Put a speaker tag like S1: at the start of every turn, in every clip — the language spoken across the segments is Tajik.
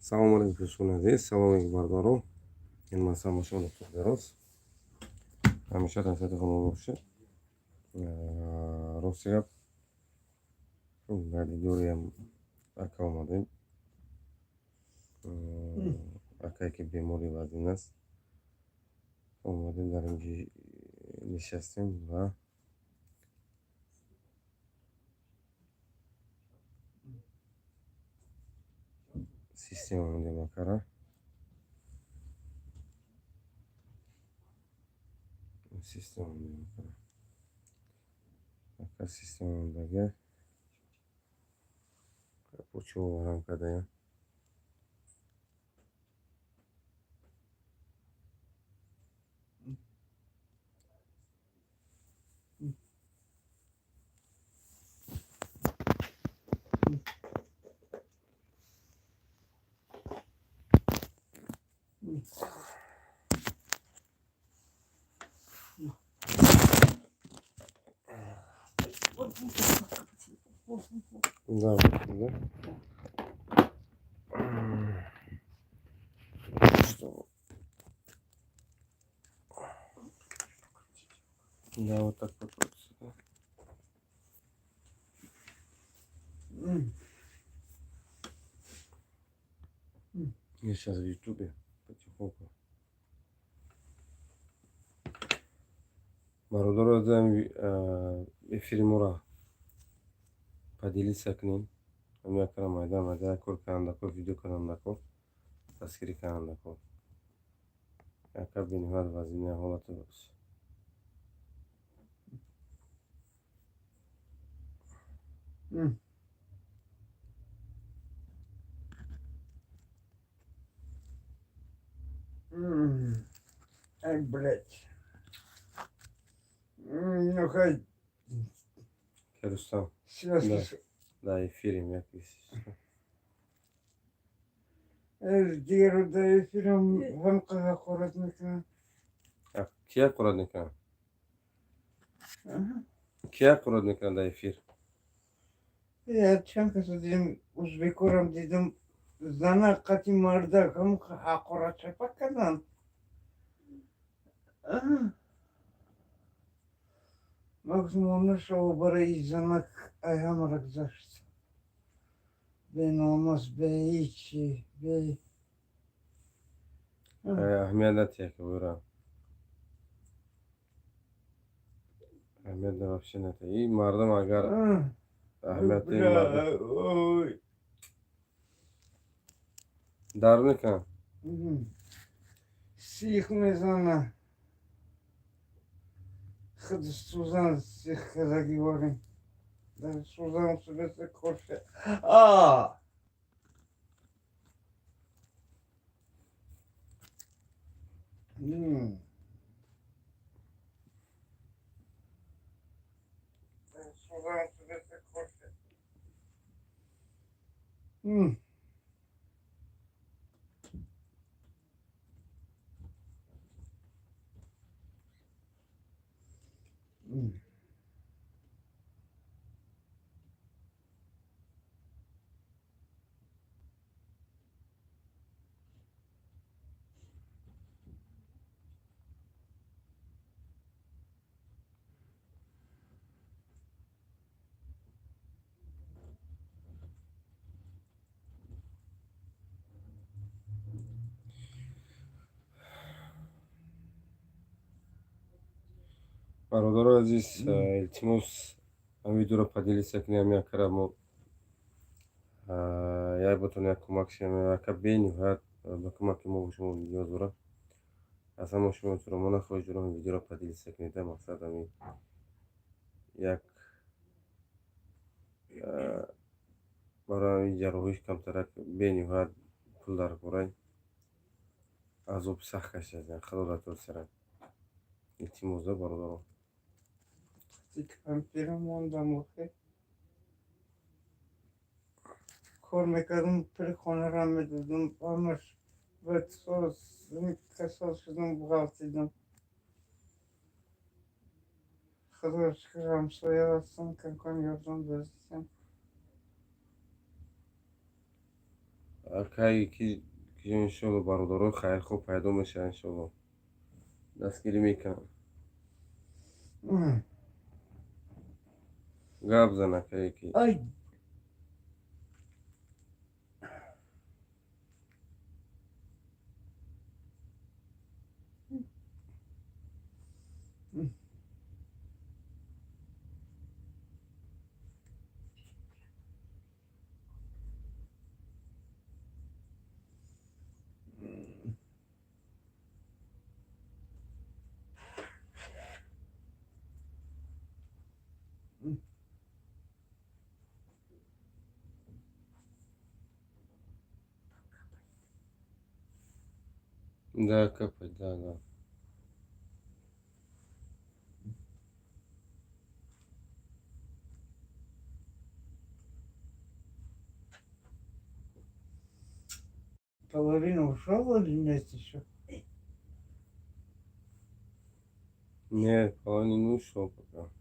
S1: Салому алейкум, дӯстони азиз, салом алейкум, бародаро. Ин ман Самошон доктор Бероз. Ҳамеша насиҳати худо бошед. Рости гап, дар дидориам ака омадем. Акае ки бемори вазин аст. Омадем, дар инҷи нишастем ва система мондем акара. Система мондем акара. Ака система мондага. Почва варам кардаям. Да, да. Что? Да, вот так вот. Да. Я сейчас в Ютубе потихоньку. Бародаро, эфири моро поделиться кунем. Ҳамин акара майда майда кор кардандако, видео кардандако, дастгирӣ кардандако. Ака бениҳоят вазина ҳолати.
S2: Ай, блядь. Ну, хай
S1: Рустам.
S2: связки.
S1: Да, эфирем як.
S2: Дигар дар эфирам ҳам ҳақорат мекунам.
S1: Ки ҳақорат мекунад? Ки ҳақорат мекунад дар эфир?
S2: Я чанд каса дидем, узбекорам дидам, зана қати мардак ҳам ҳақорат чапак карданд. Ман гуфтам, нашава барои занак ай ҳамара гузашт. Беномус, беҳичи, бе
S1: Аҳамият натиҳ, ки бура. Аҳамият вообще натиҳ. И мардум агар аҳамият
S2: Ой.
S1: Дард мекунад.
S2: Сих мезана. Худ сӯзан сих кардагӣ ворем. Дар сӯзан субеса корше. А! Дар сӯзан субеса корше.
S1: Бародарои азиз, илтимос, ҳамин видеоро поделиться кунед. Ҳамин акара мо як ботон як кӯмак шем. Ака бениҳоят ба кӯмаки мо шумо ниёз дорад. Аз ҳама шумо эҳтиромона хоҳиш дорам, видеоро поделиться кунед. Мақсад ҳамин як барои ҳамин ҷарроҳиш камтарак бениҳоят пул даркорай. Азоби сахт кашида, худо дар тор сарад. Илтимос да, бародарон.
S2: Кампирам мондам охе. Кор мекардам, пули хонаро медодам, ҳамаш баъд касал шудам, ғалтидам. Худоро шукр, ҳамсоя ҳастам, кам-кам ёрдам додистам.
S1: Акае ки иншолло бародарои хайрхоҳ пайдо мешаванд, иншолло дастгирӣ мекунанд. Гап зан, акае ки.
S2: Ай.
S1: Да, капать, да.
S2: Половина ушел или нет еще?
S1: Нет, половина не ушел пока.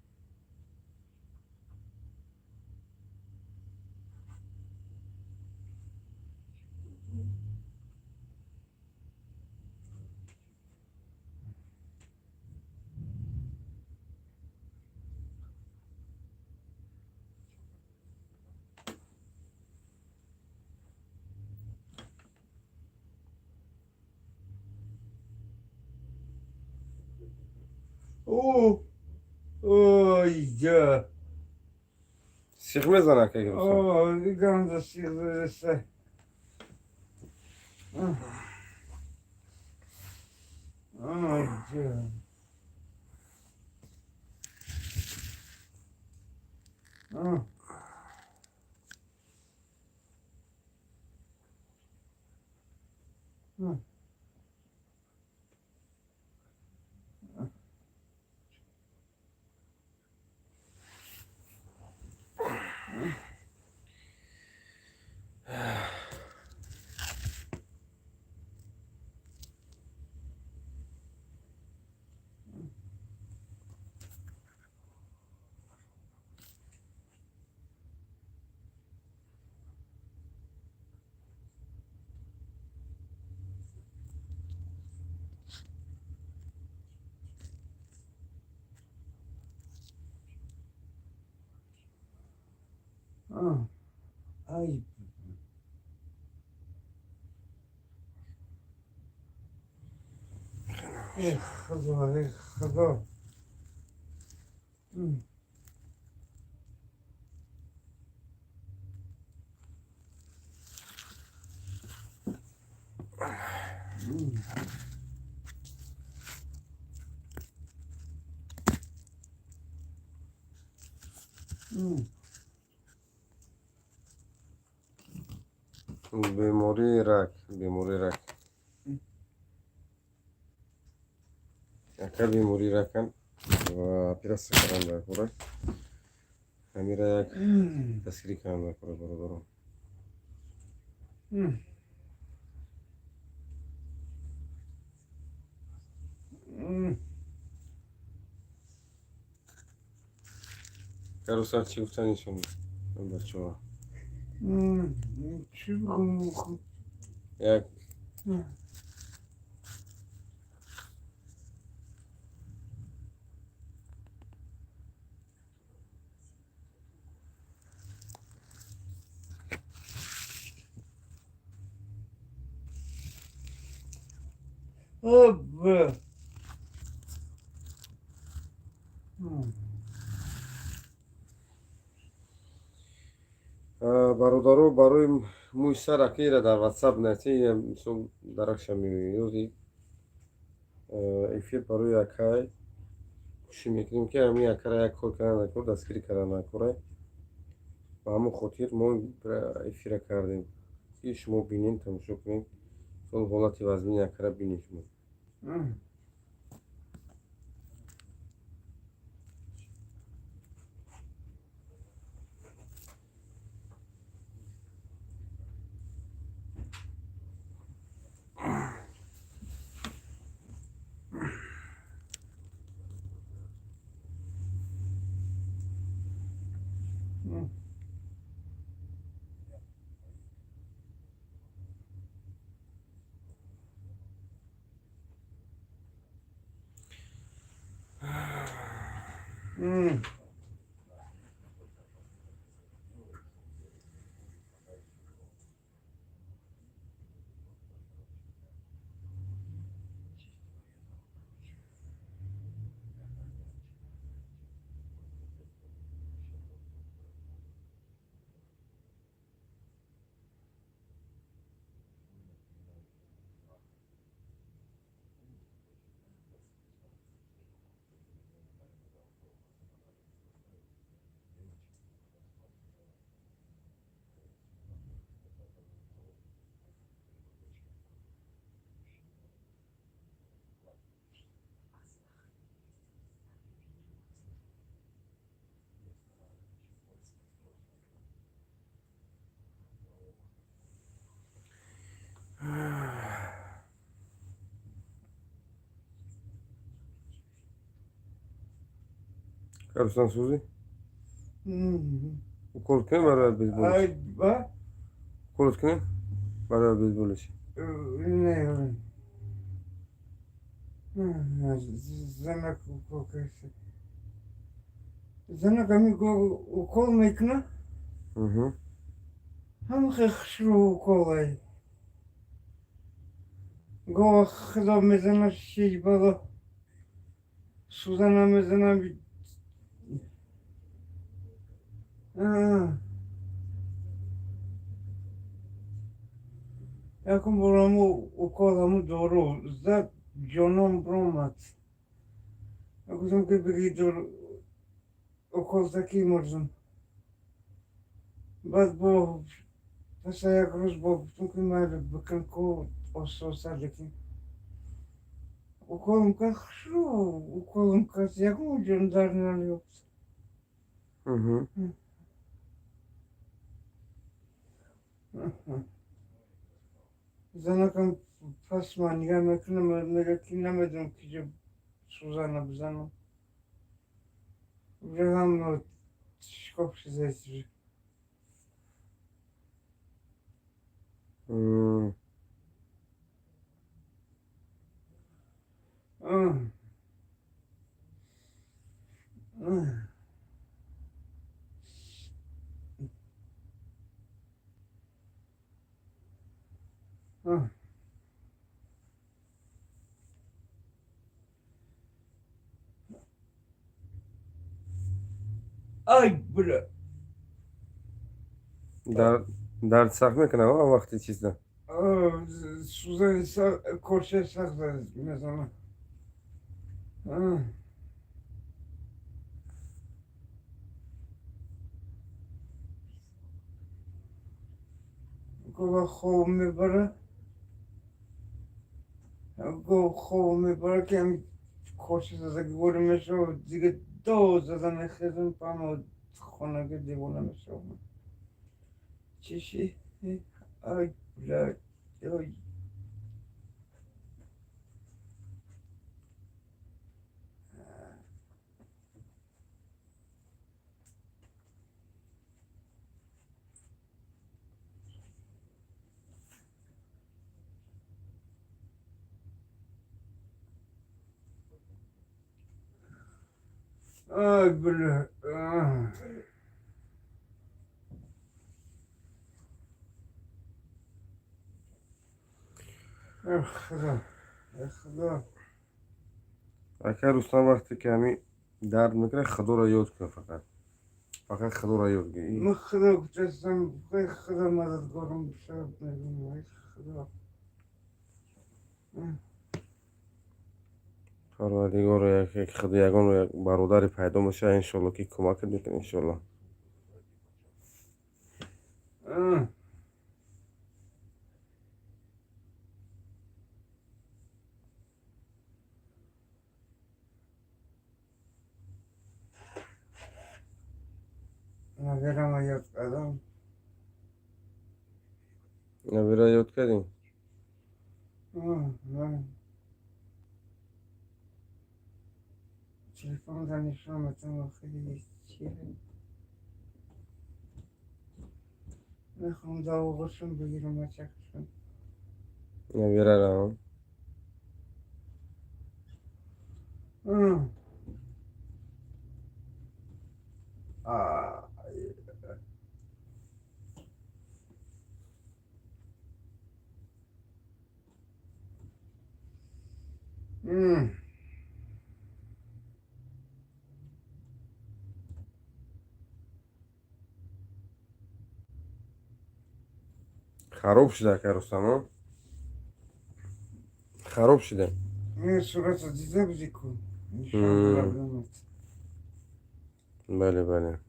S2: О, ой, да.
S1: Сих мезан, акаи Рустам.
S2: О, ганда сих задеса. Ой, да. А. А. А. Ай. Эх, Худо, эх, Худо.
S1: Бемории рак, бемории рак. Ака бемории ракам ва оператсия кардан дар кора. Ҳамира як дастгирӣ кардан дар кора, бародарон. Карусар, чӣ гуфтан иншолло бачаҳо?
S2: Чӣ бигӯм?
S1: Як
S2: Об.
S1: Бародаро, барои мӯи сар акира дар ватсап нати, мисол даракша меёзи эфир барои акай кӯшиш мекунем, ки ҳамин акара як кор кардан накор, дастгирӣ кардан накора. Ба ҳамон хотир мо эфира кардем, ки шумо бинед, тамошо кунед, мисол ҳолати вазмини акара бинед шумо. Рустам, сӯзӣ? Укол кунем барои обезболиш? Уколот кунем барои обезболиш?
S2: Не, занак укол кардааст. Занак ами укол мекунад, ҳама хел хушрӯ уколай. Гоҳ Худо мезанад шиш бало, сӯзана мезанад. Якум бор ҳаму укол, ҳаму дору зад, ҷоном биромад. Гуфтам ки бигӣ дору укол заки мурдам. Баъд бо паса як рӯз бо гуфтам ки майли, бикун ку оста-оста, лекин уколам кард, хушрӯ уколам кард, ягон ҷон дард наёфт. Занакам пас ман нигаҳ мекунам, мегӯяд ки намедонам киҷо сӯзана бизанам. Уже ҳама шикоф шудааст. Ай, бля.
S1: Дард сахт мекунад вақти чизда?
S2: Сӯзани корчаи сахт мезанад. Гоҳ хоб мебарад, гоҳ хоб мебарад, ки ҳами корча задагиворӣ мешавад, дига дод зада мехезам, памо хонаги девона мешавам. Чиши? Ай, бля, ой. Ай, бля. Худо, Худо.
S1: Ака Рустам, вақте ки ҳами дард мекунад, Худоро ёд кун, фақат фақат Худоро ёд гир.
S2: Ман Худо гуфтастам, Худо мададгорам бошад, мегӯям, ай Худо.
S1: Парвардигоро, як Худо, ягон як бародаре пайдо мешавад, иншолло, ки кӯмакат мекунад, иншолло.
S2: Набирама ёд кардам.
S1: Набира ёд кардем?
S2: Телефон занишон метавонам, хеле чи мехоҳам давоғошон бигирам, ачакашон.
S1: Набирарам. Хароб шуда, ака Рустам, хароб шуда.
S2: Сурата дида будӣ ку? Нишон.
S1: Бале, бале.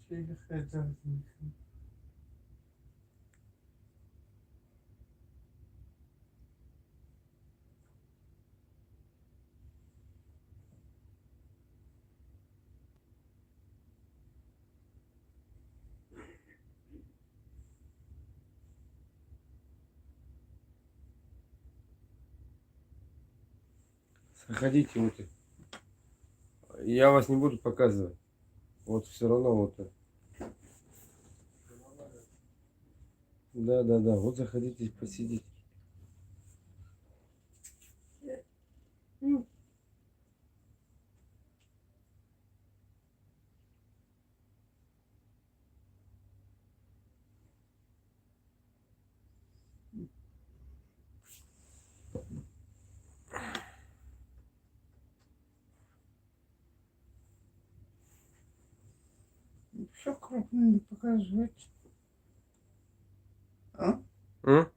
S2: خیلی خجالت می‌کشم.
S1: Заходите, вот. Я вас не буду показывать. Вот все равно вот. Да. Вот заходите, посидите.
S2: Все крупно не показывать. А?
S1: М?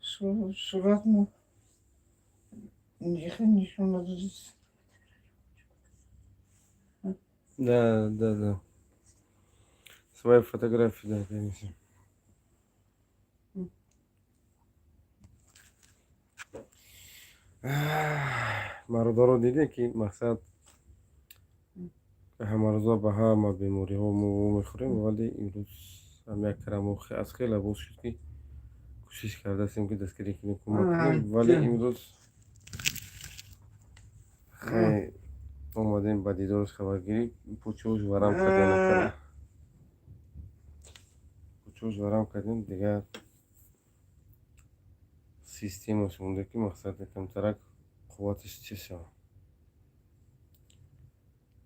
S2: Суратно нишон надо.
S1: Да. Свои фотографии, да, конечно. Бародаро, дидем, ки мақсад ҳамарӯза ба ҳама бемориҳо мо мехӯрем, вале имрӯз ҳам як карамо аз хеле боз шуд, ки кӯшиш кардастем, ки дастгирӣ кунем, кӯмак кунем, вале имрӯз омадем ба дидораш, хабаргирӣ. Пучош варам кардем, пучош варам кардем, дигар системаш монда, ки мақсад камтарак қувваташ чӣ шавад.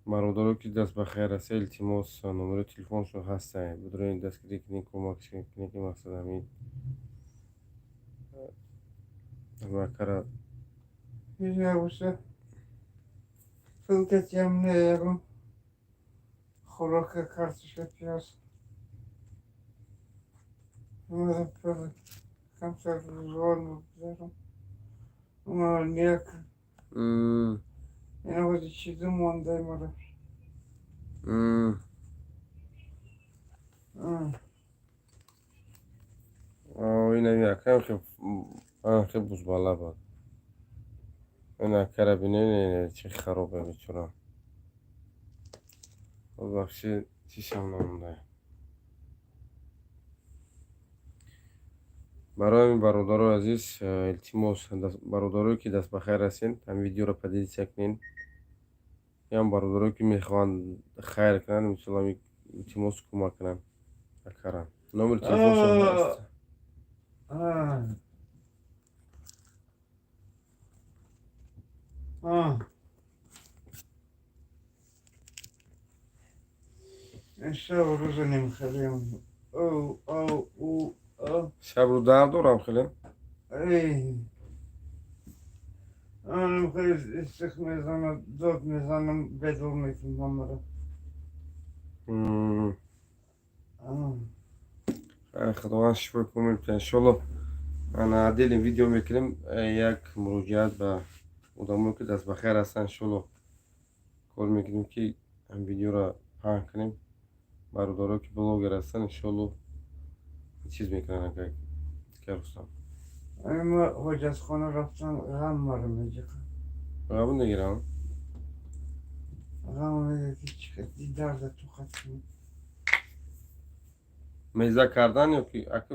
S1: Бародаро, ки даст ба хайр раса, илтимос, номерои телефоншон ҳаста, бидроен, дастгирӣ кунем, кӯмак кунем, ки мақсад ҳамин акара.
S2: Набоша, пулкатиам не, ягон хӯрока, картошка, пиёз. Омадам, камтар рӯзғор бигзарам. Няк. Ина ҳози чизу мондай мара.
S1: Инами акам хе бузбала бад. Ин акара бинен, чӣ харобе, бечора. Вообще чишам намонда. Барои ҳамин, бародарои азиз, илтимос, бародарое ки дастбахайр ҳастен, ҳамин видеоро поделиться кунед. Ям бародарое ки мехоҳанд хайр кунанд, мисол, ҳами илтимос, кӯмак кунанд акара. Номери телефоншон ҳаст.
S2: А. А. Шаб рӯза немихӯрем. О, о, у, о.
S1: Шабрӯ дард дорам хеле?
S2: Эй. Хеле сих мезанам, дод мезанам, бедор мекунам маро. А.
S1: Худованд шифои комил битад, иншолло. Ана отдельный видео мекунем, як муроҷиат ба одамое ки дастбахайр ҳастанд. Иншолло, кор мекунем, ки ҳам видеоро паҳн кунем. Бародарое ки блогер ҳастанд, иншолло, чиз мекунанд, ака Рустам.
S2: Ама ҳоҷатхона рафтан ғам маро меҷиқад.
S1: Ғам мегирам.
S2: Ғам мега, ки чӣ дарда тоқат кунам.
S1: Меза кардан ё ки ака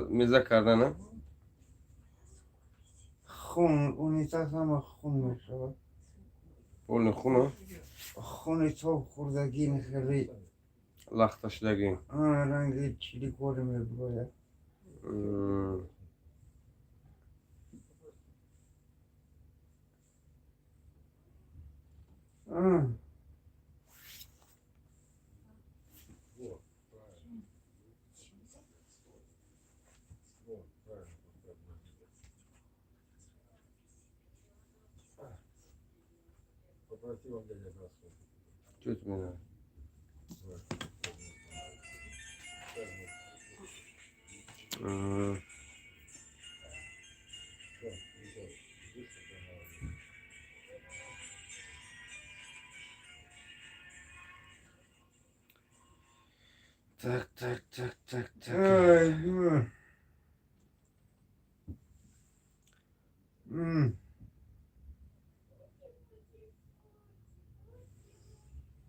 S1: меза кардан, а?
S2: Хун, унитаз ҳама хун мешавад.
S1: Полный хун, а?
S2: Хуни тоб хӯрдагӣ хеле.
S1: Лахта шудагӣ.
S2: Ранги чиликори мебирояд. А.
S1: Чё тебе надо? Так, так, так, так, так.
S2: Ай, м. М.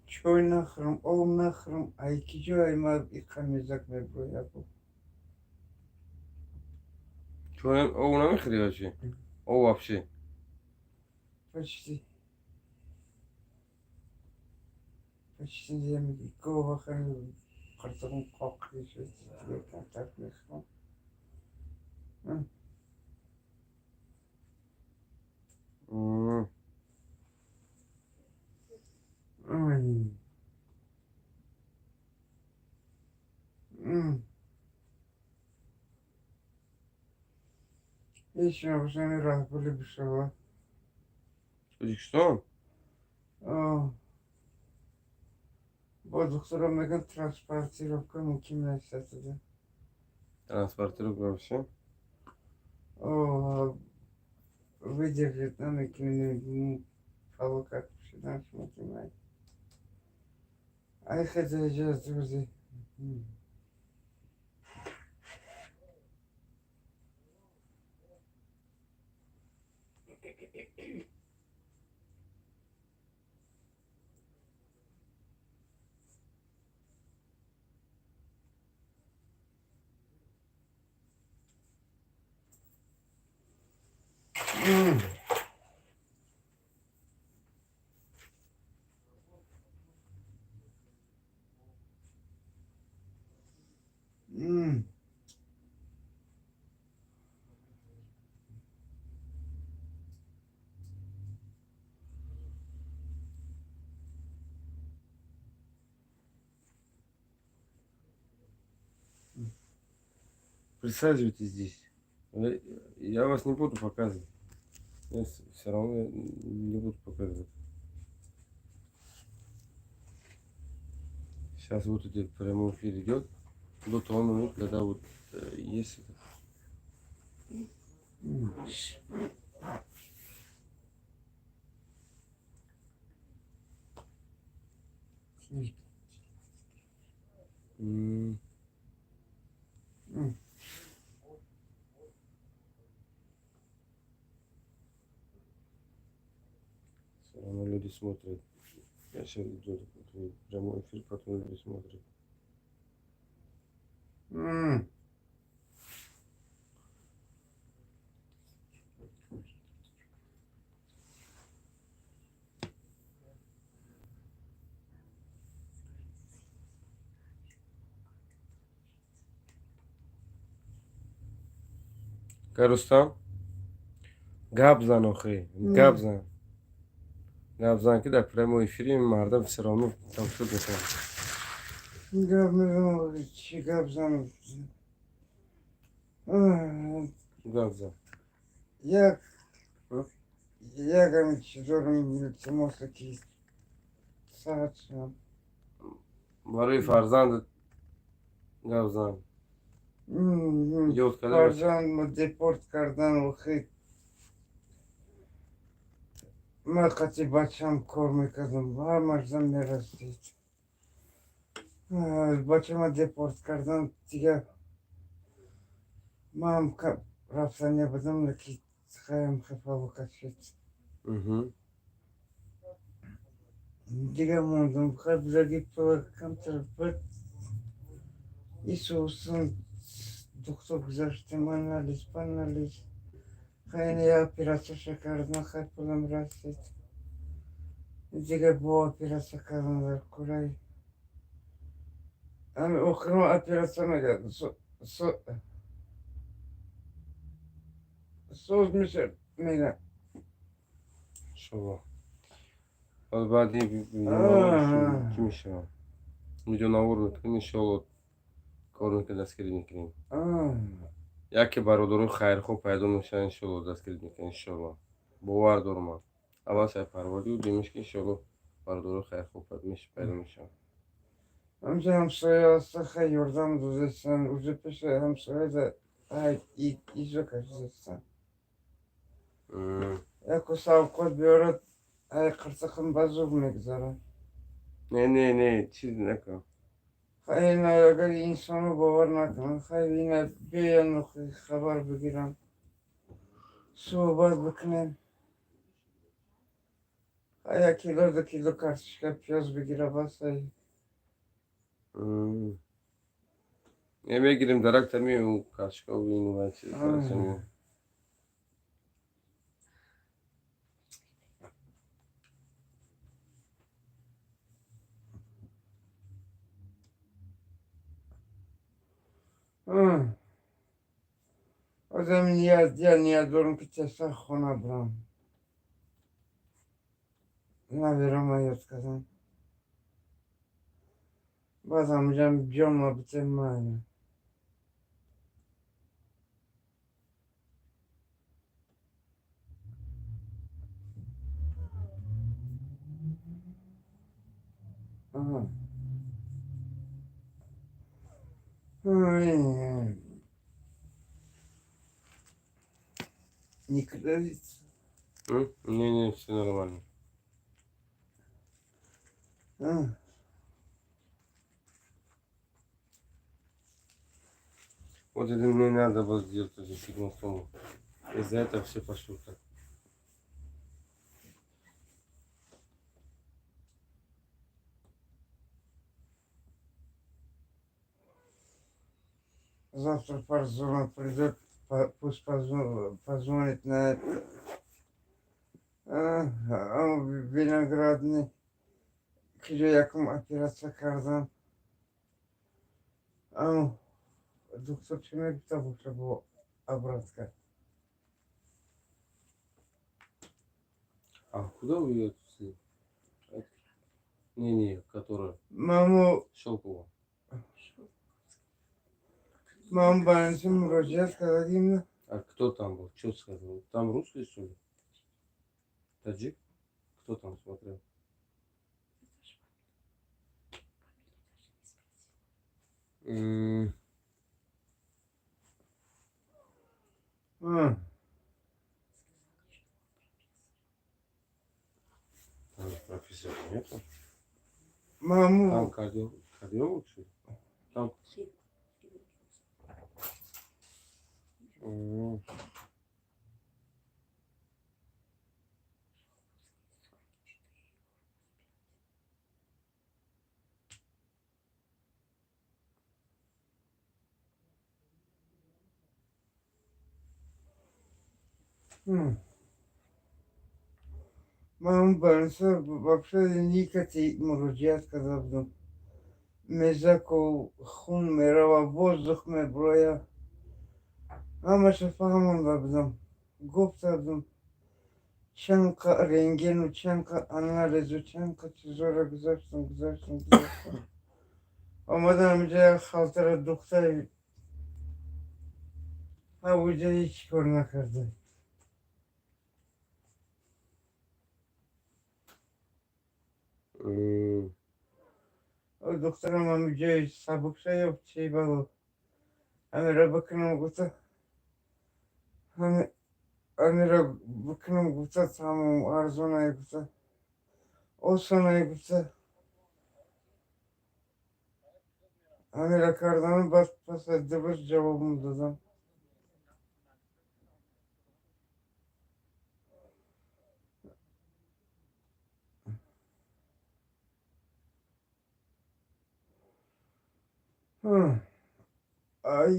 S2: Чой нахӯрам, об нахӯрам, ай ки ҷой ма иқа мезак мебирояд.
S1: Чой, об намехӯри ё чӣ? Об вообще?
S2: Почти. Почти гоҳ қурсоғим qoq камтар мехӯрам. Ой. М. Ҳеҷ набошани раҳбари бишавад.
S1: Тоҷикистон?
S2: Бо духтуро мегӯянд, транспортировка мумкин нест атуда.
S1: Транспортировка вообще?
S2: О, выдержит намекунем, фалокат шуданаш мумкин аст. Ай, хотя друзі. М. М.
S1: Присаживайтесь здесь. Я вас не буду показывать. Я все равно не буду показывать. Сейчас вот идет прямой эфир, идет до того момента, когда вот есть это.
S2: М.
S1: М.
S2: М.
S1: Все равно люди смотрят. Я сейчас иду прямой эфир, потом люди смотрят. Рустам, гап зан охи, гап зан. Гап зан, ки дар прямой эфири мардам всё равно тамошо мекунанд.
S2: Гап мезанам, чӣ гап занам?
S1: Гап зан.
S2: Як ягам чӣ дорам, илтимоса, ки саҳат шавам.
S1: Барои фарзандат гап зан. Ёд карда.
S2: Фарзандмо депорт кардан, охи, ман қати бачам кор мекардам, ҳамашзан мерасид. Бачама депорт кардан, дигар манам рафтания будам, леки хаям хефа шид. Дигар мондам, хай будаги пула камтар буд. Исусан доктор гузаштем, анализ, панализ. Хай я операцияша кардан, хай пулам расид. Дигар бо оператсия кардан дар курай. Охирон оператсия мегардам. Соз мешад, мегам.
S1: Иншаллоҳ. Баъди чӣ мешавад? Видеонавор мекунем, иншаллоҳ, кор мекунем, дастгирӣ мекунем. Яке бародарои хайрхоҳ пайдо мешаванд, иншаллоҳ, дастгирӣ мекунем, иншаллоҳ. Бовар дорам ман. Аввал сайпарварӣ димиш, ки иншаллоҳ бародарои хайрхоҳ пайдо мешаванд.
S2: Ҳамҷа ҳамсоя аста, хай ёрдам додастан, уже пеши ҳамсояда ай изо кашидастан. Яко савқот биёрад, ай қирсақам ба зур мегузарад.
S1: Не, не, не, чиз накун.
S2: Хай ина агар инсоно бовар накунанд, хай ина биёянд, хабар бигиранд, суҳбат бикунем. Хай як кило, 2 кило картошка, пиёз бигира, бас ай.
S1: Не, мегирем, даракта меем, картошка ину ва чиз.
S2: Одам ният, я ният дорам, ки тезтар хона бирам. Наверама ёд кардам. Баъд ҳамҷам ҷома бите майна. Аҳа. Ой, не кровится.
S1: Не, не, все нормально.
S2: А.
S1: Вот это мне надо было сделать эту сигнал. Из-за этого все пошло так.
S2: Завтра Фарзона придет, пусть позвонит на это. А, виноградный. Киҷо якум оператсия кардам. Ам доктор чӣ мегуфта боша бо обратка.
S1: А куда вы ее отвезли? Не, не, которая
S2: Мамо
S1: Щелково.
S2: Мам больница муроҷиат кардагим.
S1: А кто там был? Что сказал? Там русский, что ли? Таджик? Кто там смотрел?
S2: М.
S1: Там профессора нету.
S2: Маму
S1: Там кардиолог, что ли? Там.
S2: Ман больница вообще никати муроҷиат карда будам. Мезаку хун мерава, воздух меброя. Ҳамаша фаҳмонда будам. Гуфта будам. Чанд қа рентгену, чанд қа анализу, чанд қа чизоро гузаштам, гузаштам, гузаштам. Омадам инҷа як халтара духтари ҳавуҷа ҳеҷ кор накарда. Духтарам ҳами ҷои сабукша ёфт, чи бало. Ҳамира бикунам гуфта, ҳамира бикунам гуфта, тамом арзонае гуфта, осонае гуфта. Ҳамира кардану баъд пас аз 2 рӯз ҷавобам додам. Ай.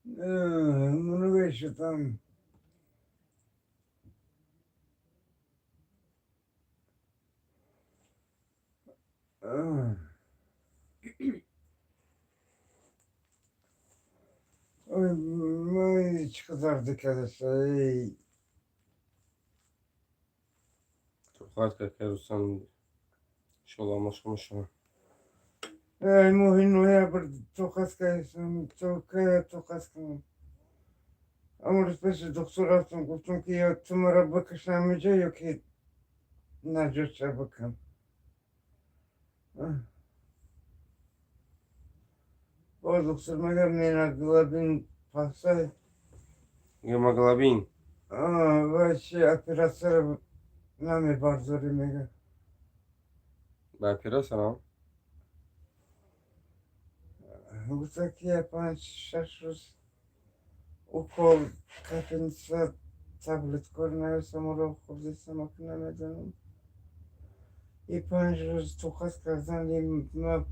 S2: Много еще там. Ой, ман чӣ қадар дикадаса.
S1: Тоқат кард, Рустам, иншолло ҳамаш мешавад.
S2: Ай, моҳи ноябр тоқат кардам, то кая тоқат кунам? Аммо рӯз пеши духтур рафтам, гуфтам, ки ё ту маро бикашам инҷо, ё ки наҷотша бикун. Боз духтур мегӯяд, гемоглобин пасай.
S1: Гемоглобин.
S2: Ва чи оператсияро намебардорӣ, мегӯяд.
S1: Ба оператсия нам?
S2: Гуфта, ки я 5-6 рӯз укол, капельница, таблеткаро нависам, хӯрдисам, аки намедонам. И 5 рӯз тоқат кардан ма.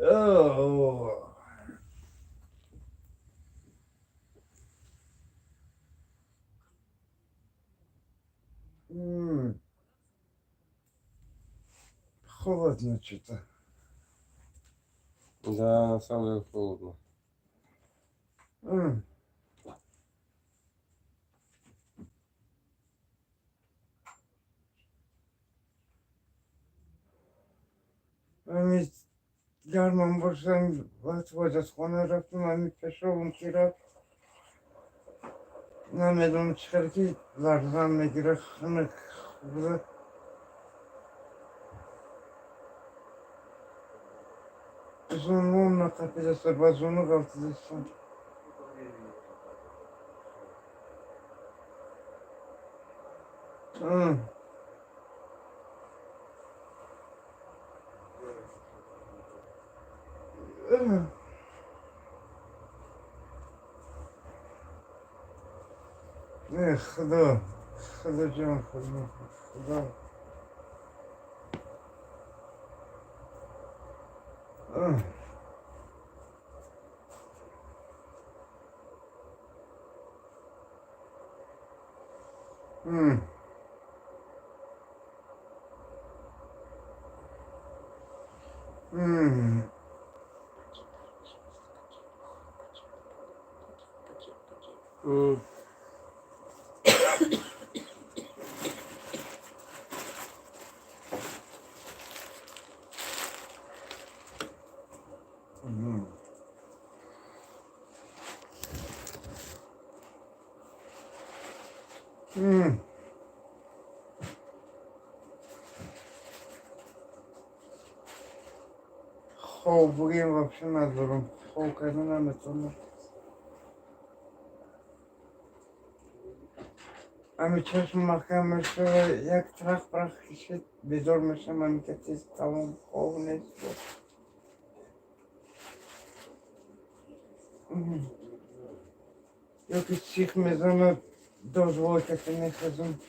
S2: Oh. Холодно что-то.
S1: Да, на самом деле холодно.
S2: Ами гармам бошам, вақт ҳоҷатхона рафтам, ами пешобам ки рафт, намедонам чӣ хел ки ларзам мегирад, хунук буда. Зонуам нақапидаса, ба зону ғалтидастам. Худо, Худо ҷон, Худо, Худо. М. М. Хоб бугем вообще надорам. Хоб карда наметавонам. Ами чашм маҳкам мешава, як трах прах кишид, бедор мешам, ами ка тез тамом, хоб нест. Ё ки сих мезанад, дозволка ки мехезам.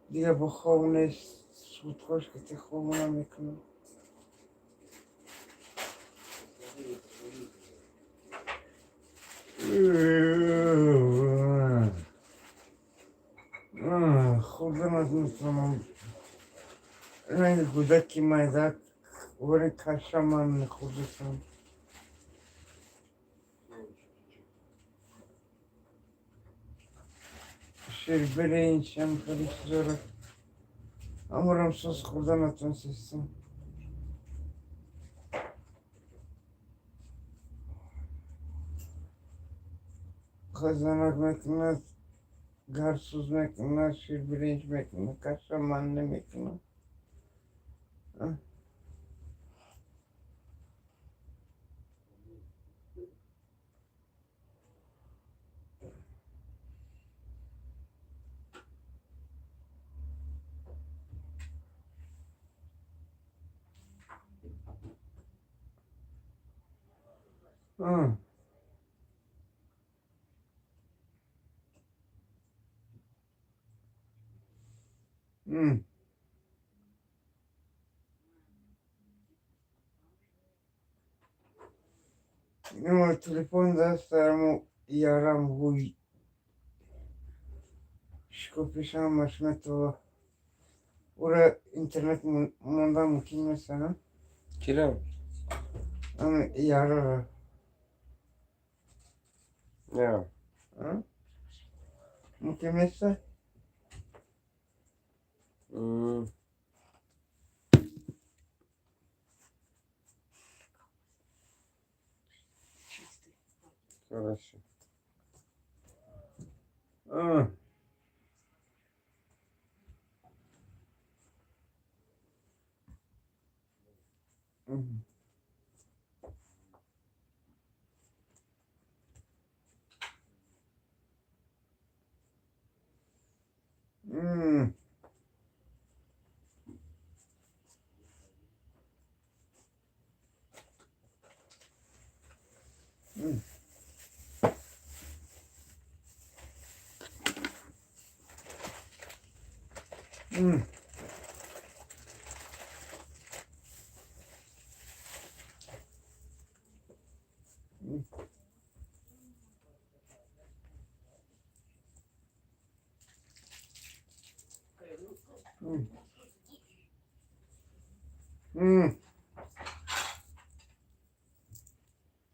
S2: Дига бо хоб нест, сутхош ки хоб намекунам. Хурдан наметавонам. Ранги кӯдаки майдак вари каша ман мехӯрдасам. Ширбиринчам хеле чизора. Амурам соз хӯрда натонистам. Хазанак мекунад, гарсӯз мекунад, ширбиринҷ мекунад, каша ман намекунам. Телефон дастаму ярам ҳуй шикофишам Машметова. Ура интернет монда мумкин месана?
S1: Кирам?
S2: Ами ярара.
S1: Не.
S2: Мумкин меса?
S1: Хорошо.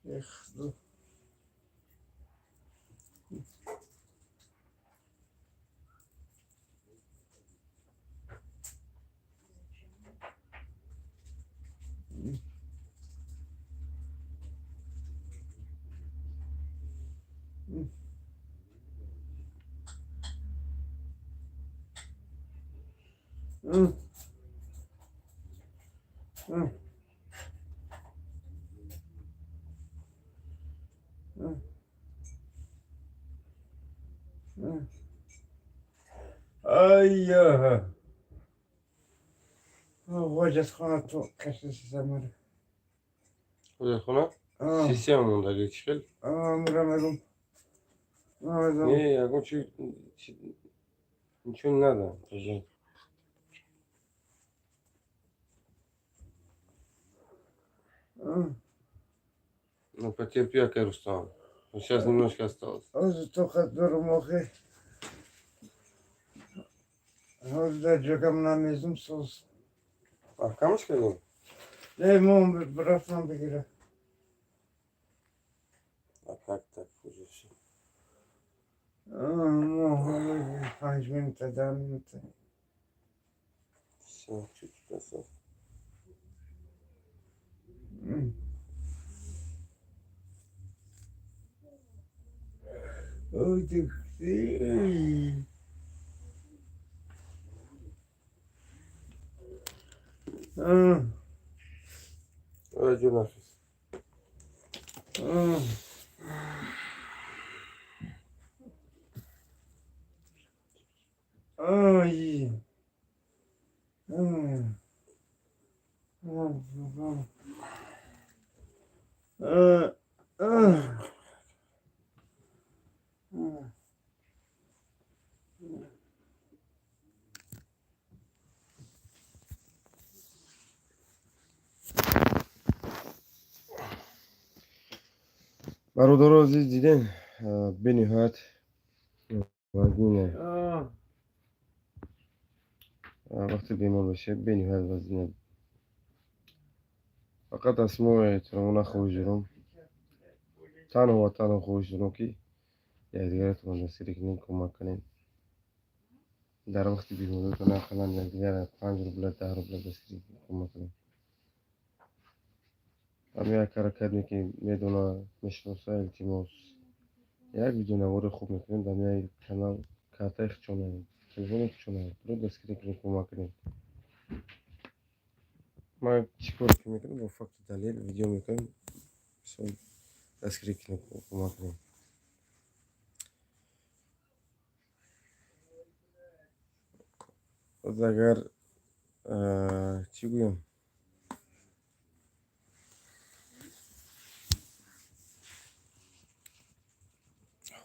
S2: Эх, ну. Ай, ҳоҷатхона ту кашисамара.
S1: Ҳоҷатхона? Система мондаги чӣ хел?
S2: Мура мегум.
S1: Не, ягон чи ничего не надо. Пожалуйста. Ну, потерпи, акай Рустам. Сейчас немножко осталось.
S2: Ҳозир тоқат дорум охи. Ҳозир дар ҷогам намезум соз.
S1: Маҳкамаш кардем?
S2: Не, мо рафтам бигира.
S1: А как так уже всё?
S2: Мо 5 минута, 10 минута.
S1: Всё, чуть-чуть осталось.
S2: Ой, ты.
S1: Ой, ҷон,
S2: Ой.
S1: Бародаро азиз, дидем, бениҳоят вазнине. Вақте бемор бошед, бениҳоят вазнине. Фақат аз шумо эҳтиромона хоҳиш дорам, танҳо ва танҳо хоҳиш дорам, ки якдигаратонро дастгирӣ кунем, кӯмак кунем. Дар вақти бемориятон ақаллан якдигара 5 рубла, 10 рубла дастгирӣ, кӯмак кунем. Ҳамин як ҳаракат ки медона, мешиноса, илтимос, як видеонавори хуб мекунем дар як канал, картаи хичона, телефони хичона ро дастгирӣ кунем, кӯмак кунем. Ман чӣ коре ки мекунам, бо факту далел видео мекунем, дастгирӣ кунем, кӯмак кунем. Агар чӣ гӯям,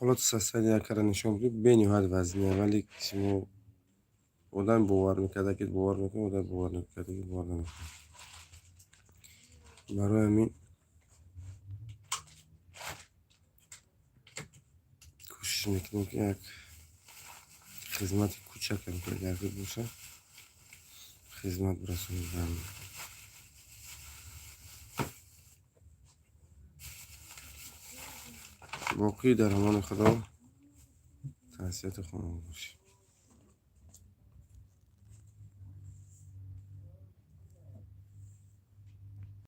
S1: ҳолати состояние якара нишон бидем, бениҳоят вазнине, вале шумо одам бовар мекарда, ки бовар мекунад, одам бовар намекарда, ки бовар намекунад. Барои ҳамин кӯшиш мекунем, ки як хизмати кӯчакам ки агар боша, хизмат бирасонем ба ҳамин. Боқӣ дар амони Худо, тансиҳати хонавода бошед.